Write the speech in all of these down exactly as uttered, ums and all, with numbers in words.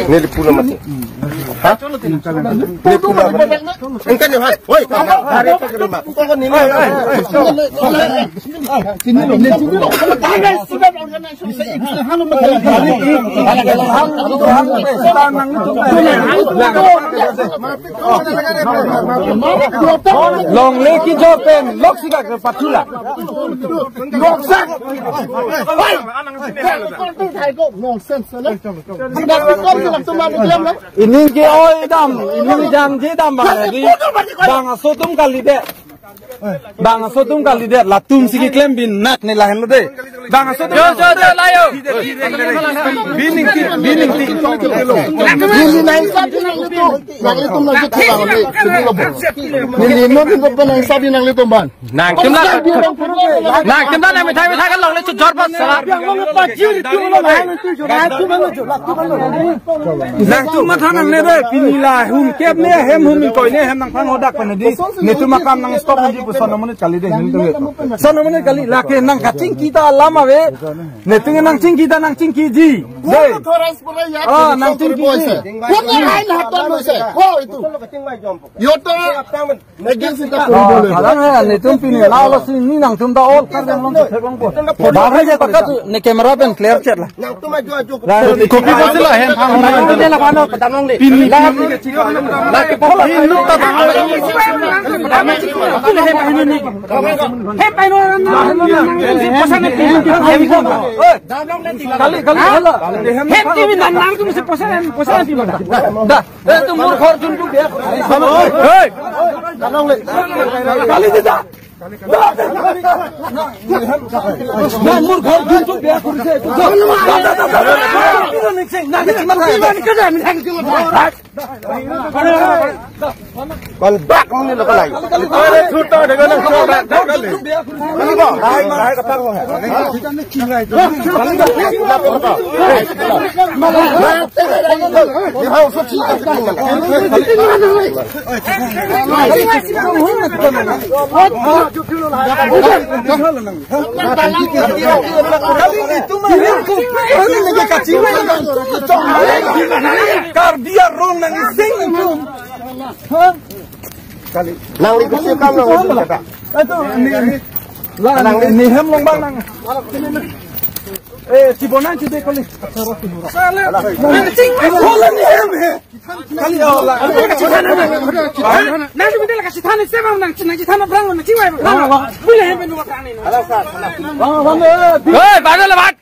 Neli pulo mati. Ha? Neli pulo mati. Engkan ya, hai. Oi, kamu hari apa ke rumah? Kau kan neli. Longle kejor pen loksi bak pathula. Nonsense. Ining ke-oi dam, ining jangje dam bang di. Bangso atum kalidet. Bangso atum kalidet, latum si keklem binak ne lahenlo de. Bangso atum. Jo, jo, jo, layo. Bining ti, bining ti. Neli nangsabi nanglitum. Nanglitum nangji thela ni. Neli no din ko nangsabi nanglitum ban. Nangtum la, nangtum la nangmethang methang kalongle chojor bas sala. Nangtum matha nangne de, pini la hum kep ne hem hum koi ne hem nangthang hodak pen di. Netum akam nang stop di pu son amonit kali de, netum. Son amonit kali lake nangkachingki ta alam ave. Netum nangchingki ta nangchingkiji. De. Ah, nangchingkiji. Kau itu. Yoto. Against the. Ah, kadang hai, netum pini la lo si ni nangtum ta all kar dang long thek long po. Bahar hai je pakat ne camera pen clear chet la. Nangtum aju aju. Kopi ko sila hem phang phang. Pini la bano kadang long le. Pini la ke papa hin luk ta. Hem paino na. Kali kali hala. Hem ti nang nangtum si posa posa ti mana. Da. Eh, tu mur ghor juntu dia. Hey! Kali dia. Mur ghor juntu dia. Kon bak ni lo kalai. Ayo, thurta dengan nang thurta. Kali ko, hai, hai, katang ko hai. Karbi arong nang sing. Nangli kecil kan nangli kata. Itu ni, ni, la, nangli ni hem long bang nang. Eh, si bonang si de kali. Salah. Nang sing. Hola ni hem he. Kali ya Allah. Nang tu minta la kasih than, saya bang nang, nang kasih than berang nang sing. Wah, wah. Boleh hem nunggu than ni. Wah, wah. Hei, bana la bat.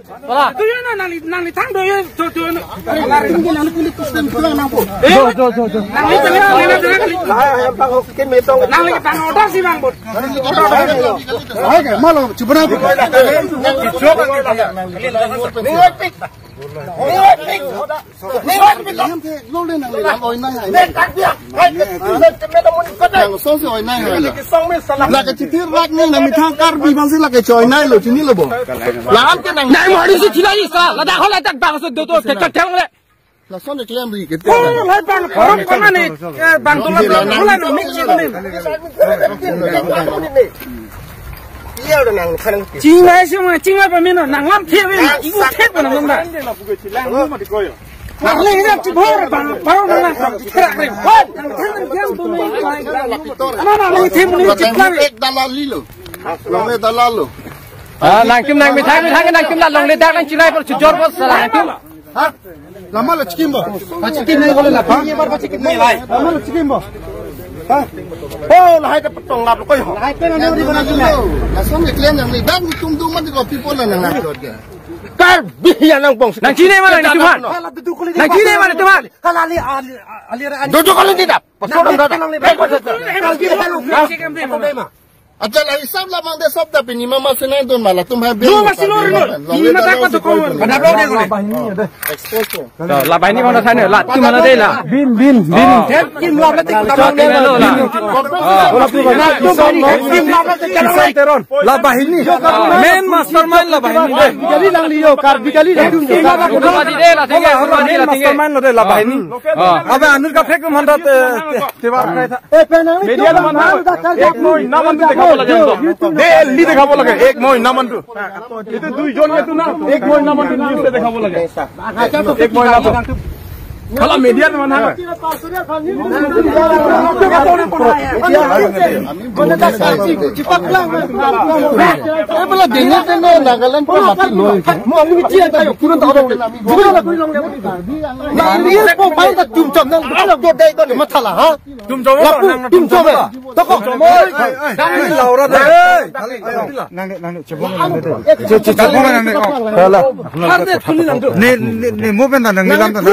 Wala. Tu yo na nangli, nangli thang do yo, tu, tu, no. Nangli tinggi nangli kulit kustem tulang nang po. Eh? Jo, jo, jo, jo. Nangli tinggi nangli tinggi. Nangli tinggi order si bang bot. Hai ke, malo, coba na. Ni ngai pik. Ni ngai pik. Ni ngai pik. Ni ngai pik. Lo le nangli lang oi nang hai. Ni tak dia. Hai, tu le temen namun kota. Nang so si oi nang hai la. Song me salah. La ke chitir rak ni nang mithang Karbi bang si la ke choi nai lo chini lo bo. La am ke nang. Nang mari si chila isa. La dak hola tak bang so do to ke tak thang le. La son de klem ri ke. Oh, lai bang, orang kemana ni? Eh, bang tu la bang, hola no mik chini. Iya, udah nang, sekarang. Chingmai semua, chingmai pemino, nang lam thia win, ibu thep nang lam. Nang le ina chibor bang, parong nang nang chikrak rim. Nang thang nang jam tu nang. Ana nang le thim ni chikrak. Ek dalal lilo. Longle dalal lo. Ah, nangtum nang mithang mithang nangtum la longle dak nang chinai por chujor por salah nangtum. Ha? Lama la chikim bo. Pachikim nai bole la. Ha? Lama la chikim bo. Ha? Oh, lahai ta petong lap koi ho. Lahai ta nang di bana chunai. Langsung ni klem yang ni bang tum tum mati ko people na nang nang. Karbi ya nang bong. Nang chine mana nang tuhan? Nang chine mana tuhan? Kalali ali ali ali. Duduk kalau tidak. Pasal orang dah. Kalbi kalau. Acha la hisab la mangde sob ta pini mama sina don mala tum hai. Lu masih lori lo. Ini mata ko to ko. Pada blog dia ko. Expose ko. La bahini mana sana la tum mana de la. Bin bin bin. Kim la mati ko. Kim la mati ko. Kim la mati ko. Teron. La bahini. Main mastermind la bahini. Kali lang liyo, Karbi kali lang. Main mastermind lo de la bahini. Abe anur ka phek mandate. Tewar khai tha. Eh, penang ni media naman ha. Ek moi naman tu dekhabo lage. Delhi dekhabo lage. Ek moi naman tu. Itu dui jon itu na. Ek moi naman tu news dekhabo lage. Ek moi naman. Kalau media teman ha. Nangli po pai ta tum chom nang, tum chom nang, mathala ha? Tum chom nang, tum chom nang. Toko. Nangli Laura de. Nang, nang, nang, chebong nang de. Che, che, chebong nang de. Kala. Ne, ne, ne, mo pen nang, nang, nang, nang.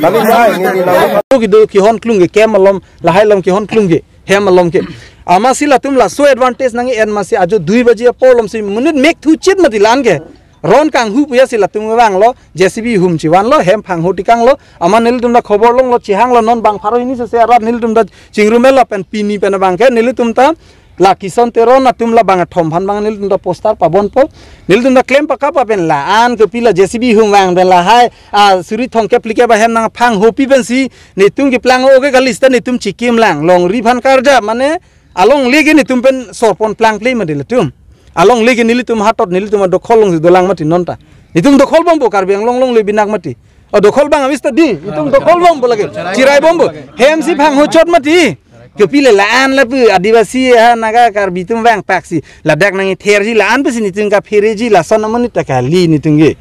Kali sai, ne, ne, nang. Kido kihon klung ke kem alom, lahai alom kihon klung ke, hem alom ke. Amatsi latum laso advantage nang-en amatsi ajo dui baji apor alomsi monit mek thuchit mati la-an ke. Ron kanghu puya si latum vanglo, J C B hum chivanlo, hem phangho tikanglo, amat nelitum ta khobor longlo, chihanglo, non bang pharo hini sese arat nelitum ta chingrum-et lo pen pini pen abangke, nelitum ta la Kison Teron atum la bang athom aphan abang nelitum ta poster pabonpo, nelitum ta klem pakap pen la-an kopi la J C B hum vang pen lahai, a, suri thomkep phlikep ahem nangphanghopi pensi, netum keplang o ke kali seta netum chikim lang, longri aphan karja, mane, alongle ke netum pen sorpon plangple mati latum. Alongle ke nelitum hatot nelitum adokhol alongsi dolang mati non ta. Netum dokhol bompo Karbi Anglong alongle binak mati. O dokhol abang avis ta di. Netum dokhol bompo lake. Chirai bompo. Hem si phangho chot mati. Kopi le la-an lapu Adivasi ha Naga Karbi atum vangpaksi. Ladak nangtherji la-an pusi netum kaphereji lason amonit ta kali netum ke.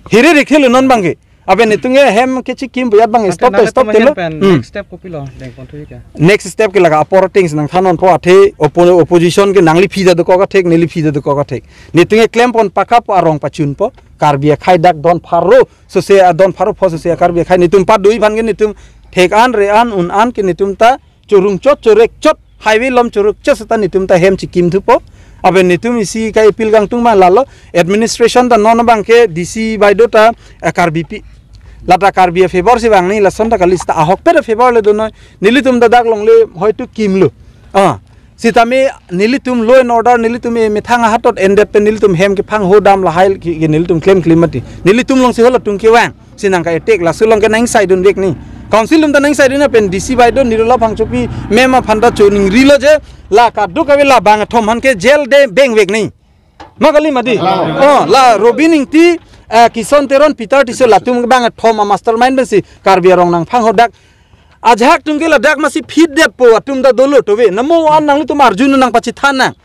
Here rekhelo non abangke. Aben netum ke hem kechikim puyat abang ante stop to nangli stop teman telo. Pen Hmm. Next step kopilo dengpon thuji ke? Next step ke laga apor things nangthanonpo athe oppo-, opposition ke nangli phi ta dokok athek, neli phi ta dokok athek. Netum ke klempon pakap arong pachunpo, Karbi akhai dak don pharo, sose a don pharo pho sose a Karbi akhai netum padui aphan ke netum thek-an re-an un-an ke netum ta chorung chot chorek chot highway alom choruk chot seta netum ta hem chikim thupo. Aben netum isi ka appeal kangtung ma lalo administration ta non abangke D C baideo ta, eh, Karbipi. Lata Karbi a-favor si vang ni lason ta kali seta ahokpet a-favor le donoi. Nelitum ta dak longle hoitu kimlo. Ah. Sitame nelitum law and order nelitum e methang ahatot endet pen nelitum hem kephangho dam lahai ke, ke nelitum klem klem mati. Nelitum alongsi halatum kevang. Si nangka-attack laso along ke nangsaidun vek ni. Council atum ta nangsaidun pen D C baideo Nirola Phangchopi ma'am aphan ta choningrilo je la kaduk ave la bang athom aphan ke jail de beng vek ni. Ma kali mati. Oh, la Robin Ingti, eh, Kison Teron, Peter Tisso latum bang athom a-mastermind pensi Karbi arong nangphangho dak. Ajahak atum ke ladak amatsi phit detpo atum ta dolo tove. Namo an nanglitum arjun nangpachithan nang.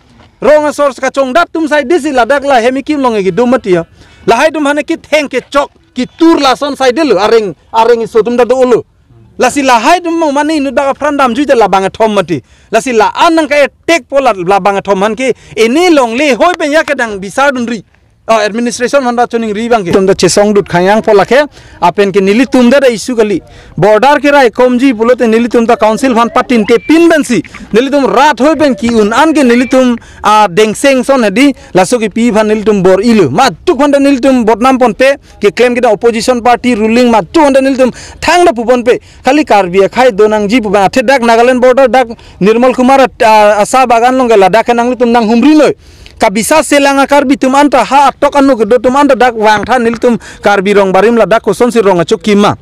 Rong asor kachongdat atum sai desi ladak la hem ekim along kedo mati ya. Lahai atum aphan ketheng kechok kitur lason sai delo areng areng iso atum ta dolo. Lasi lahai atum mo mane inut bak apran damjui ta la bang athom mati. Lasi la-an nangka-attack po la, la bang athom aphan ke ini longle hoi pen ya kedang bisar dunri. Oh, administration aphan ta choningri abangke. Atum ta chesongdut khang yang po lake, apen ke nelitum ta da issue kali. Border keraikomji pulote nelitum ta council aphan patinte pin pensi. Nelitum rat hoi pen ki-un-an ke nelitum, ah, dengseng ason hedi, laso kipi aphan nelitum bor-ilo. Mathuk aphan ta nelitum bodnam ponpe, keklem kedam opposition party ruling mathuk aphan ta nelitum thangta puponpe. Kali Karbi akhai donangji pu abang athe dak Nagaland border dak Nirmal Kumar at-, ah, asa bagan along ke ladak ke nanglitum nanghumri noi. Kabisa selang a-Karbi atum anta ha atok anu kedo atum anta dak vangtha nelitum Karbi rong barim ladak kosonsi rong achokim ma.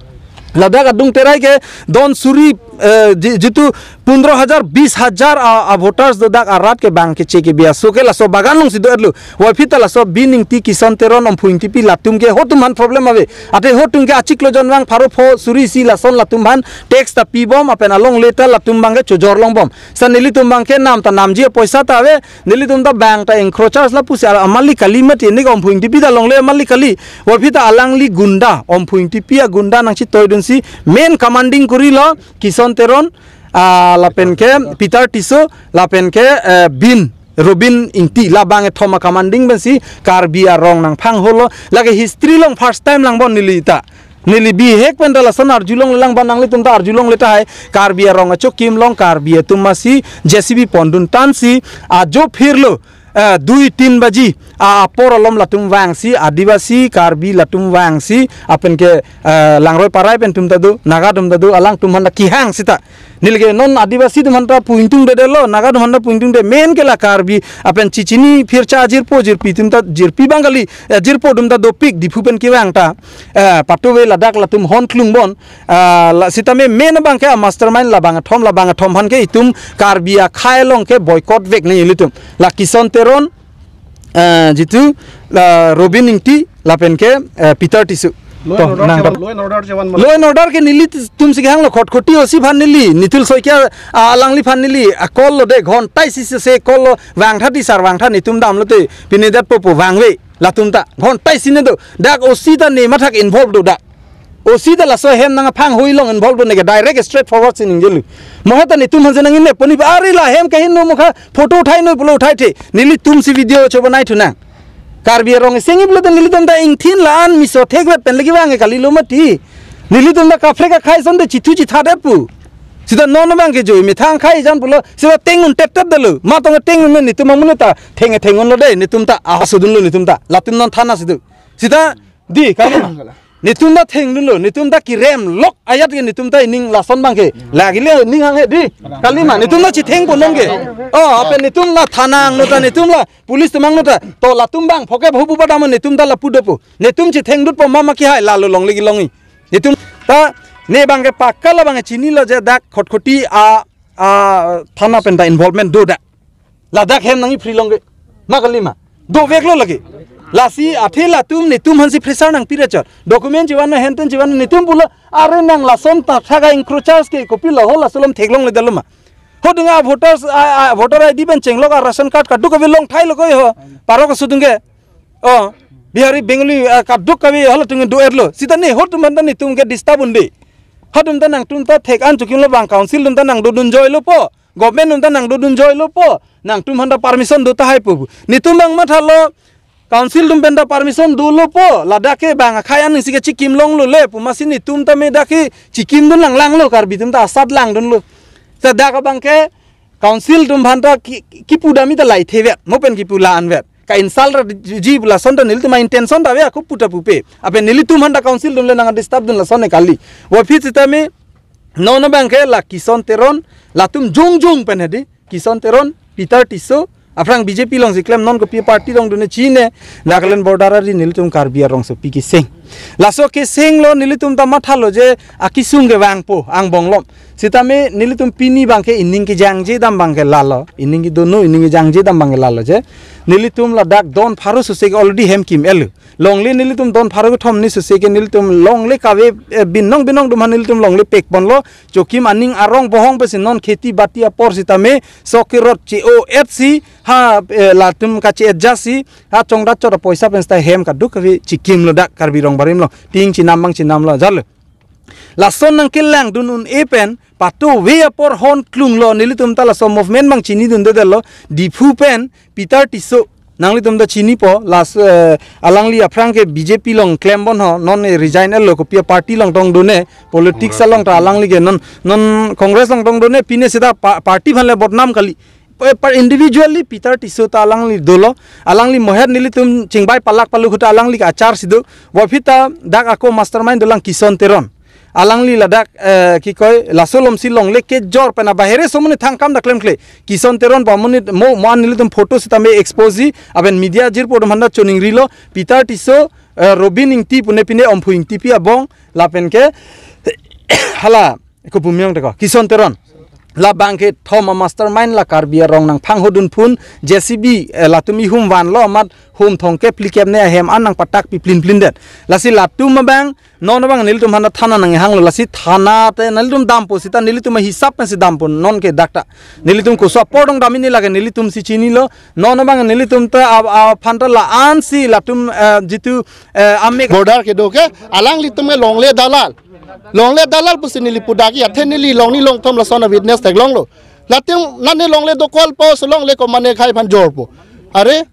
Ladak adung terai ke don suri, eh, ji-, jitu pundro hajar, bis hajar a, a-voters do dak arat ke bang keche kebi aso ke laso bagan alongsi do-etlo. Wai phita laso Bin Ingti Kison Teron Omphu Ingtipi latum ke ho atum aphan problem ave. Athe ho atum ke achiklo jon vang pharo pho suri isi lason latum aphan tax ta pibom apen alongle ta latum abangke chojor longbom. Sa nelitum abangke nam ta namji apoisa ta ave, nelitum ta bang ta encroachers lapusi a-, amalik kali mati, neli Omphu Ingtipi ta longle amalik kali. Wai phita alangli gunda, Omphu Ingtipi agunda nangchitoidunsi main commanding kurilo Kison Teron, ah, lapen ke Peter Tisso, lapen ke, eh, Bin, Robin Ingti, la bang athom a-commanding pensi Karbi arong nangphangholo, lake history along first time langbom neli ta. Neli bihek pen ta lason arjulongle lang abang nanglitum ta arjulongle tahai. Karbi arong achokim along Karbi atum amatsi J C B pondun tansi ajo phirlo, eh, dui tin baji a, apor alom latum vangsi Adivasi Karbi latum vangsi apen ke, eh, Langroi Parai pen atum ta do, Naga atum ta do, alangtum aphan ta kehang seta. Neli ke non Adivasi atum aphan ta pu ingtungdedetlo, Naga atum aphan ta pu ingtungde, main ke la Karbi apen chichini phircha jirpo jirpi atum ta jirpi abang kali, eh, jirpo atum ta dopik Diphu pen kevang ta, eh, patu ave ladak latum hon klungbom, ah, la sitame main abangke a-mastermind la bang athom, la bang athom aphan ke itum Karbi akhai along ke boycott vek ni ilitum. La Kison Teron, eh, jitu, la Robin Ingti, lapen ke, eh, Peter Tisso. Law and To, order nang chevan, to. Law and order chevan. Law and order ke nelitum si kehanglo, Khatkhati O C aphan neli, Nitul Saikia, ah, alangliphan neli, ah, call lo de, ghonta isi si se call lo, vangtha di sir, vangtha, netum damlote, pine detpo pu vangve, latum ta, ghonta isi ne do, dak O C ta ne mathak involve do dak. O C ta laso ahem nangphang hui along involve do neke, direct straight forward si ningjelo. Mo he ta netum aphan si nang-innepo ni, are la hem kahin no mukha, photo uthai noi pulo uthaithe, nelitum si video chobo nai thunang. Karbi arong iseng iplo ta nelitum ta ingthin la-an miso thekvet pen lagi vang kalilo mati. Nelitum ta kaprek akhai asonte chithu chithadet pu. Sita non abang ke joi methang khai jan pulo. Sita teng un tep tep detlo. Matong teng un netum amonit ta theng theng unlo de. Netum ta ahas dunlo netum ta. Latum non thana si do. Sita di kali. Netum ta thengdunlo, netum ta kirem lok ayat ke netum ta ining lason abang ke. Lagi le ning hang he di. Kalima, netum ta chithengpo non ke. Oh, ape netum la thana angno ta, netum la police atum angno ta. To latum abang, phoke bhu bhu padam netum ta lapu dopo. Netum chithengdutpo mama kihai lalo longle kelongji. Netum ta ne abang ke pakka la abang chinilo je dak Khatkhati a, a thana pen ta involvement do dak. Ladak hem nangji free long ke. Ma kalima. Doveklo lagi. Lasi athe latum netum aphan si pressure nangpi ra chot. Document chevan na henten chevan netum pulo are nang lason ta thaga encroachers ke kopilo ho laso alom theklongledetlo ma. Ho dunga voters, a, a, voter I D pen chenglok a ration card kaduk kave longthailo koi ho. Parok asudung ke. Oh, Bihari, Bengali, a, kaduk kave halatum do-etlo. Sita ne ho atum aphan ta netum ke disturb un-e. Ho atum ta nangtum ta thek-an chikimlo abang council atum ta nangdodun joilopo. Government atum ta nangdodun joilopo. Nangtum aphan ta permission do tahai pu. Netum abang mathalo. Council atum pen ta permission dolopo. Ladak ke abang akhai an isi ke chikim longlo le pu. Masi netum ta me dak ke chikimdun langlanglo, Karbi atum ta asat langdunlo. Sita dak abang ke council atum aphan ta ki, kipu dam-i ta lai thevet. Mo pen kipu la-anvet. Ka-insult ra ji pu lason ta nelitum a-intention ta ave ako pu ta pupe. Ape nelitum aphan ta council atum le nang-disturb dun lason ne kali. Wa phi sitame non abang ke la Kison Teron, latum jongjong pen he di. Kison Teron, Peter Tisso, aphrang B J P along si klem non kopi party along dun-e chine, Nagaland border ari nelitum Karbi arongsopi keseng. Laso kesenglo nelitum ta mathalo je akesung kevangpo angbong alom. Sitame nelitum pini abang ke ining kejangje dam abang ke lalo, ining kedo no, ining kejangje dam abang ke lalo je. Nelitum ladak don pharo suse ke already hem kim-etlo. Longle nelitum don pharo kethom ni suse ke nelitum longle kave, eh, binong binong atum aphan nelitum longle pekponlo. Chokim aning arong bohong pensi non kheti bati apor sitame sok kerot che-o-et si ha, eh, latum kache-et ja si ha chongdat chot apoisa pen sita hem kaduk kave chikimlo dak Karbi Rongbarim along. Tin chinam abang chinamlo jalo. Lason nangkelangdun un-e pen patove apor hon klunglo nelitum ta laso movement abang chinidundedetlo Diphu pen Peter Tisso nanglitum ta chinipo las, eh, alangli aphrang ke B J P along klembom ho non, eh, resign-etlo kopi party along tong dun-e politics along ta alangli ke non non Congress along tong dun-e pine sita pa-, party aphan le bodnam kali. Eh, par individually Peter Tisso ta alangli dolo, alangli mohet nelitum chingbai palak palu khuta alangli ke achar si do, wa phi ta dak ako mastermind dolang Kison Teron. Alangli ladak, eh, kikoi, laso alom si longle kejor pen abahere so amonit thangkam dak klemkle. Kison Teron pu amonit mo, mo an nelitum photo sitame expose ji, aben media jirpo atum aphan ta choningrilo, Peter Tisso, eh, Robin Ingti pune pine Omphu Ingtipi abong, lapen ke, hala, kopu miyong teko, Kison Teron. Labang kethom a-mastermind la Karbi arong nangphang hodun phun, J C B, eh, latum ihum vanlo amat hum thomkep phlikep ne ahem an nangpatak pi plin plin det. Lasi latum abang, non abang nelitum aphan ta thana nanghanglo, lasi thana te nelitum dampo sita nelitum ahisap pensi dampo non ke dak ta. Nelitum koso apor dong dam-i ne lake nelitum si chinilo, non abang nelitum ta a, aphan ta la-an si latum, eh, jitu, eh, amek border kedo ke, alanglitum ke longle dalal. Longle dalal pusi neli pudak ya, athe neli longni longthom lason a-witness theklonglo. Latum nane longle dokol po, so longle ko mane khai aphan jorpo. Are,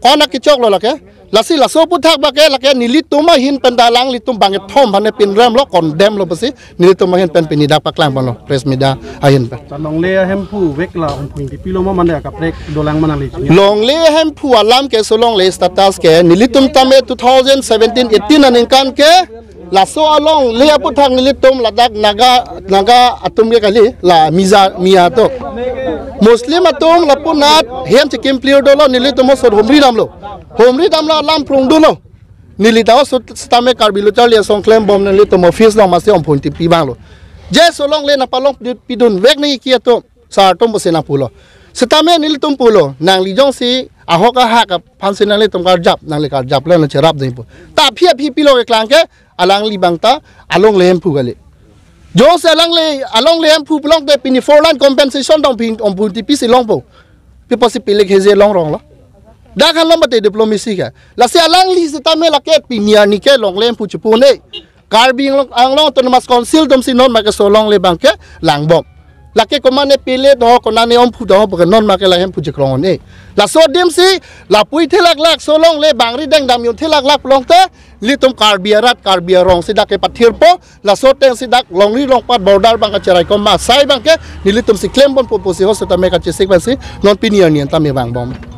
kona kechoklo lake. Lasi laso aphuthak abang ke lake nelitum ahin pen ta alanglitum bang kethom aphan pinremlo, condemn lo pusi nelitum ahin pen pini dak paklangponlo press media ahin pen. Ta longle ahemphu vek la Omphu Ingtipi lo ma mane kaprek dolang ma nangli chini. Longle ahemphu alam ke so longle status ke nelitum tame two thousand seventeen eighteen aningkan ke laso alongle aphuthak nelitum ladak Naga, Naga atum ke kali la Miza, Miya to. Muslim atum lapunat hem chikim clear dolo nelitum osot humri damlo. Humri damlo alam prung dolo. Neli ta osot sitame Karbi Lo Charli Asong klembom nelitum office along masi Omphu Ingtipi vanglo. Je so longle nangpalong pi-, pidun vek nangji ke atum. Sar atum pusi nangpulo. Sitame nelitum pulo. Nangli jongsi ahok ahak aphansi nanglitum karjap, nangli karjap le nangcherap dingpo. Ta aphi aphi pilo keklang ke, alangli abang ta alongle hemphu kali. Jongsi alongle, alongle hemphu pulote pini four lane compensation dong pin omphu tipi si longpo. Pi apotsi pilik heje longrong lo. Dak han long mate diplomacy ke. Lasi alangli sitame lake pini arni ke longle hemphu chipu ne. Karbi Anglong, Anglong Autonomous Council atumsi non make so longle abang ke langbom. Lake komatne pele do, konatne omphu do, puke non make la hemphu chikrong ne. Laso adim si, lapu-i thelaklak, so longle bangri dengdam un thelaklak pulote, ilitum Karbi arat, Karbi arong si dak kepathirpo, laso ateng si dak longri longpat border abang kacheraikom ma asai abang ke, nelitum si klem ponpo pusi ho sitame kachesik abang si, non pini arni an tame vangbom.